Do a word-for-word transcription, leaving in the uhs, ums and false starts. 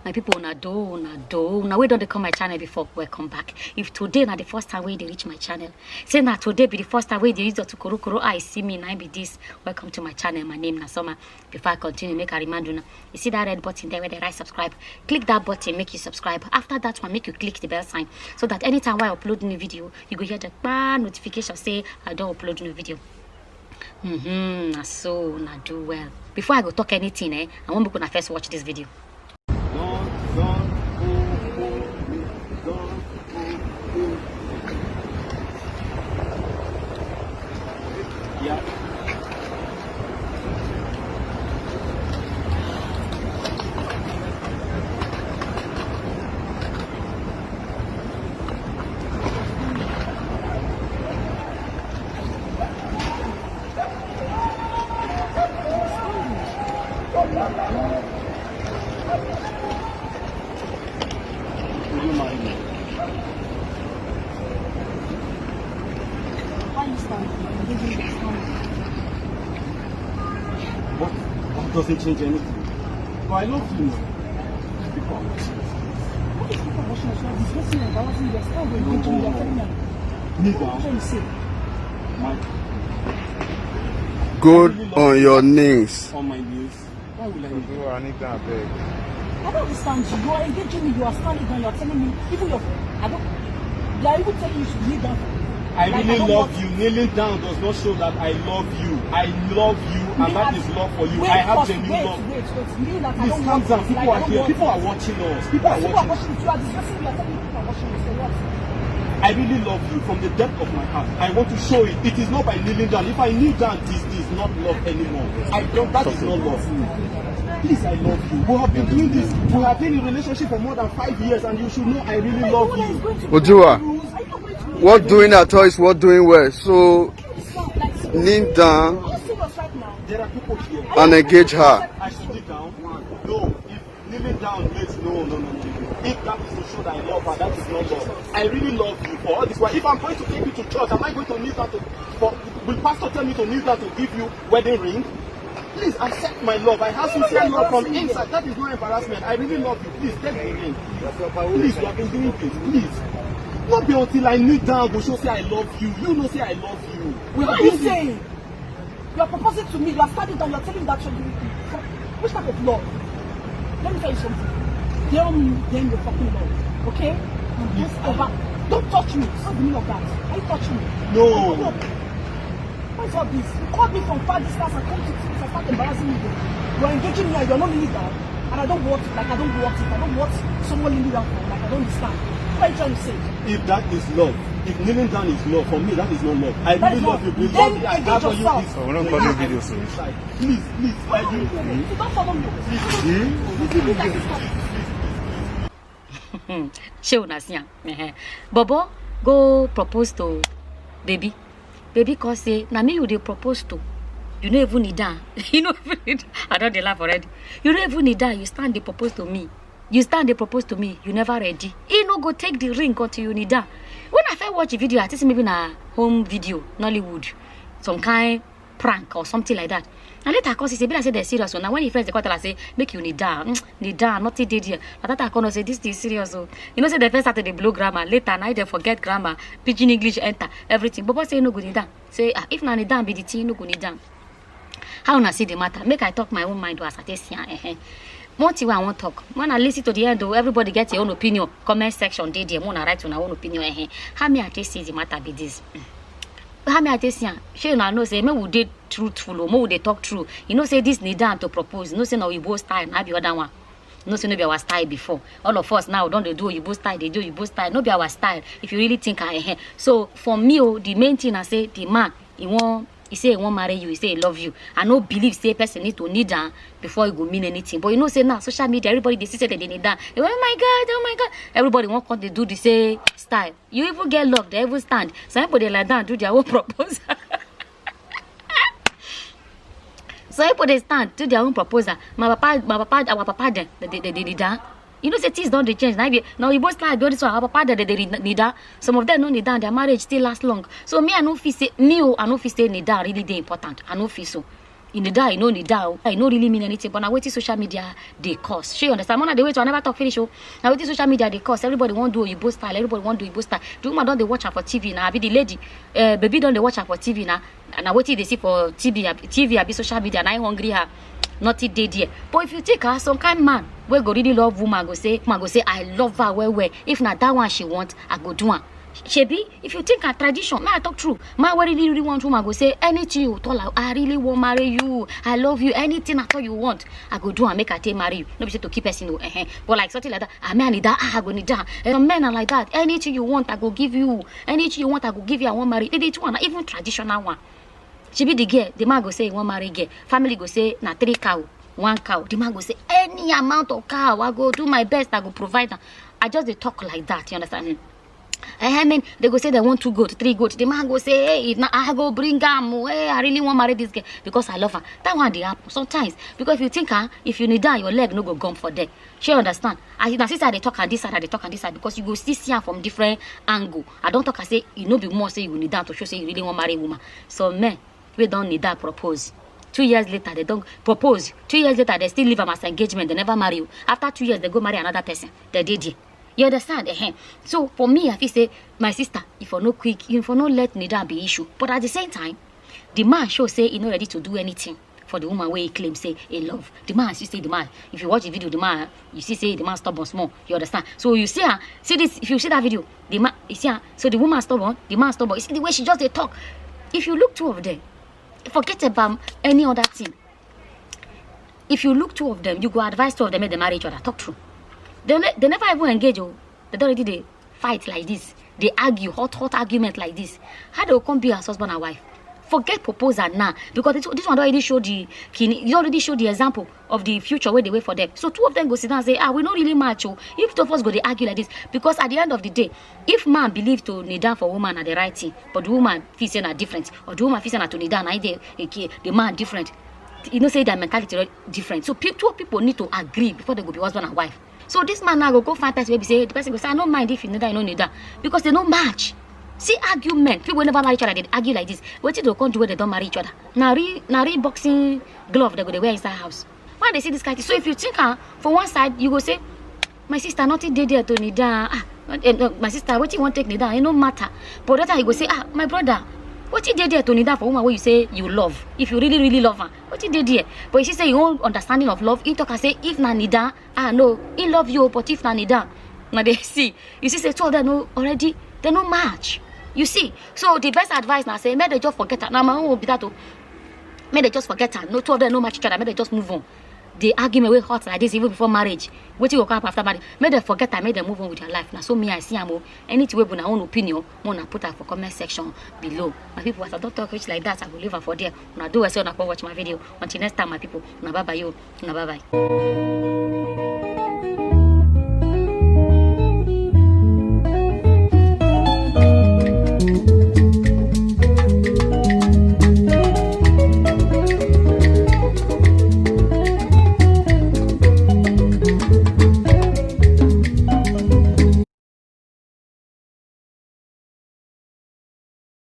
My people, una do, una do, una wey don dey come my channel before, welcome back. If today na the first time wey you dey reach my channel, say na today be the first time wey you dey use your two korokoro eye see me, na im be this. Welcome to my channel. My name na Soma. Before I continue, make I remind una, you see that red button there where they write subscribe? Click that button, make you subscribe. After that one, make you click the bell sign so that anytime wey I upload new video, you go hear the kpa notification say I don upload new video. Mm-hmm, na so, una do well. Before I go talk anything, eh, I wan make una first watch this video. Don, don, oh, oh, don, oh, oh. Yeah. Will you marry me? Why you stand? What? That doesn't change anything. But I love you. People are watching us. What is people watching us? You are disgracing and embarrassing yourself. You're engaging, you're telling me. Kneel down. What are you trying to say? My Good on your knees. On my knees. Why would I kneel down? Ojo, I need that, abeg. I don't understand you. You are engaging me. You are standing down. You are telling me, even your, I don't, they are even telling you to kneel down for me. I really love you. Kneeling down does not show that I love you. I love you, and that is love for you. I have genuine love. Wait, wait, wait. Please calm down. People are here. People are watching us. People are watching. You are disgracing me. You are telling me people are watching us. So what? I really love you from the depth of my heart. I want to show it. It is not by kneeling down. If I kneel down, this, this is not love anymore. I don't, that is not love. Please, I love you. We have been doing this. We have been in relationship for more than five years, and you should know I really love you. Ojua, what doing at all is what doing well. So, kneel down and engage her. I should kneel down? No. If kneeling down means no, no, no, no, no. If that is to show that I love her, that is not love. I really love you for all this. Why? If I'm going to take you to church, am I going to kneel down to, for, will pastor tell me to kneel down to give you wedding ring? Please accept my love. I have sincere love from inside. That is not embarrassment. I really love you. Please take the ring. Please, we have been doing this. Please. Not be until I kneel down go show say I love you. You know say I love you. We have been saying? You are proposing to me, you are standing down, you are telling me that you're giving me. Which type of love? Let me tell you something. Tell me, then you fucking love. Okay? And this over. Don't touch me. What's the meaning of that? Are you touching me? No. No. What is all this? You called me from far distance and come to this place and start embarrassing me. You are engaging me and you're not kneeling down. And I don't want it. Like, I don't want it. I don't want someone kneeling down for me. Like, I don't understand. What are you trying to say? If that is love, if kneeling down is love, for me, that is not love. I really love you. We love you. I have for you this. Oh, we don't call you video, so. Please, please, I do. You don't follow me. Please, please, please, please, please. Shey una see am? Ehen. Bobo go propose to baby. Baby come say, "Na me you dey propose to. You no even kneel down." You no even kneel down. I don dey laugh already. You no even kneel down. You stand dey propose to me. You stand dey propose to me. You never ready. He no go take the ring until you kneel down. When I first watch the video, I think say maybe na home video, Nollywood, some kind prank or something like that. And later I come see say, be like say dem serious o. Na when him friends dey come tell am say, "Make you kneel down, mm, kneel down, nothing dey there." Na that I come know say this thing serious o. You know say dem first start to dey blow grammar. Later, na dem forget grammar, pidgin English enter, everything. Bobo say he no go kneel down. Say, ah, if na kneel down be the thing, he no go kneel down. How una see the matter? Make I talk my own mind o, as I take see am, ehen. One thing wey I wan talk, when I listen to the end o, everybody get your own opinion. Comment section dey there, make una write una own opinion, ehen. How me I take see the matter be this? Mm. How me I take see am? Shey una know say make we dey truthful o, make we dey talk true. You know say this kneel down to propose, you know say na oyibo style, na the other one. You know say no be our style before. All of us now don dey do oyibo style, dey do oyibo style. No be our style, if you really think am, ehen. So for me o, the main thing na say the man, he wan, he say he wan marry you, he say he love you. I no believe say person need to kneel down before e go mean anything. But you know say now social media, everybody dey see say dem dey kneel down. They go, "Oh my God, oh my God." Everybody wan come dey do the same style. You even get luck, they even stand. Some people dey lie down, do their own proposal. Some people dey stand, do their own proposal. My papa, my papa, our papa dem, they, they, they, they kneel down. You know say things don dey change. Now, if you, now oyibo style be all this one. Our papa dem, they, they kneel down. Some of them no kneel down. Their marriage still last long. So me, I no fit say, me o, I no fit say kneel down really dey important. I no fit so. You need that, you know, need that. I no really mean anything, but now wetin social media dey cause. Shey you understand? Mona dey wait, I never talk finish. Oh, now wetin social media dey cause? Everybody wan do oyibo style. Everybody wan do oyibo style. The woman don dey watch her for T V now. Abi the lady, uh, baby don dey watch her for T V now. And now wetin dey see for T V, abi- T V abi social media, na him hungry her. Nothing dey there. But if you take her, some kind man wey go really love woman go say, woman go say, I love her well well. If na that one she want, I go do am. Shebi, if you think a tradition, may I talk true? Man wey really really want woman go say, anything you tell her, I really wan marry you, I love you, anything at all you want, I go do and make I take marry you. No be say to keep person, no, eh, but like something like that. I mean, I need that, ah, I go need that. And men are like that. Anything you want, I go give you. Anything you want, I go give you. I wan marry. They dey do one, even traditional one. She be the girl. The man go say he wan marry girl. Family go say na three cow, one cow. The man go say any amount of cow, I go do my best, I go provide am. I just dey talk like that. You understand? Hmm. Eh, I mean, they go say they want two goat, three goat. The man go say, hey, if na, I go bring am. Oh, hey, I really wan marry this girl because I love her. That one dey happen sometimes. Because if you think, ah, if you need that, your leg no go gum for there. Shey you understand? As na sister dey talk and this side, I dey talk and this side because you go still see am from different angle. I don talk, I say e no be more say you go need that to show say you really wan marry woman. So men wey don need that propose. Two years later, they don propose. Two years later, they still leave am as engagement. They never marry you. After two years, they go marry another person. They dey there. You understand? Ehen. So for me, I feel say, my sister, if you no quick, if you no let need that be issue. But at the same time, the man show say he no ready to do anything for the woman wey he claim say he love. The man, you see the man. If you watch the video, the man, you see say the man stubborn small. You understand? So you see her, see this. If you see that video, the man, you see her. So the woman stubborn, the man stubborn. You see the way she just dey talk. If you look two of them, forget about any other thing. If you look two of them, you go advise two of them make they marry each other. Talk true. They ne- they never even engage. Oh, they don already dey fight like this. They argue, hot hot argument like this. How they go come be as husband and wife? Forget proposal now, because this, this one don already show the kini. You already show the example of the future wey dey wait for them. So two of them go sit down and say, ah, we no really match. Oh, if two of us go dey argue like this, because at the end of the day, if man believe to kneel down for woman na the right thing, but the woman feel say na different, or the woman feel say na to kneel down na him dey okay, the man different. You know say their mentality different. So pe- two people need to agree before they go be husband and wife. So this man now go go find person wey be say the person go say, I no mind if you kneel down, you no kneel down, because they no match. See argument. People wey never marry each other, they argue like this. Wetin they come do when they don marry each other? Na re na re boxing glove they go dey wear inside house. Why they see this kind thing? So if you think am for one side, you go say, my sister, nothing dey there to kneel down. Ah, eh, no, my sister, wetin you wan take kneel down? E no matter. But that time you go say, ah, my brother, wetin dey there to kneel down for woman wey you say you love? If you really really love am, wetin dey there? But you see say your own understanding of love, he talk am say if na kneel down, ah, no, he love you, but if na kneel down, na dey see. You see say two of them no already, they no match. You see, so the best advice na say make they just forget am. Na my own be that o. Make they just forget am. No, two of them no match each other. Make they just move on. The argument wey hot like this even before marriage, wetin go come happen after marriage? Make dem forget am, make dem move on with their life. Na so me I see am o. Anything wey be una own opinion, make una put am for comment section below. My people, as I don talk reach like that, I go leave am for there. Una do well say una come watch my video. Until next time, my people, una bye bye o. Una bye bye.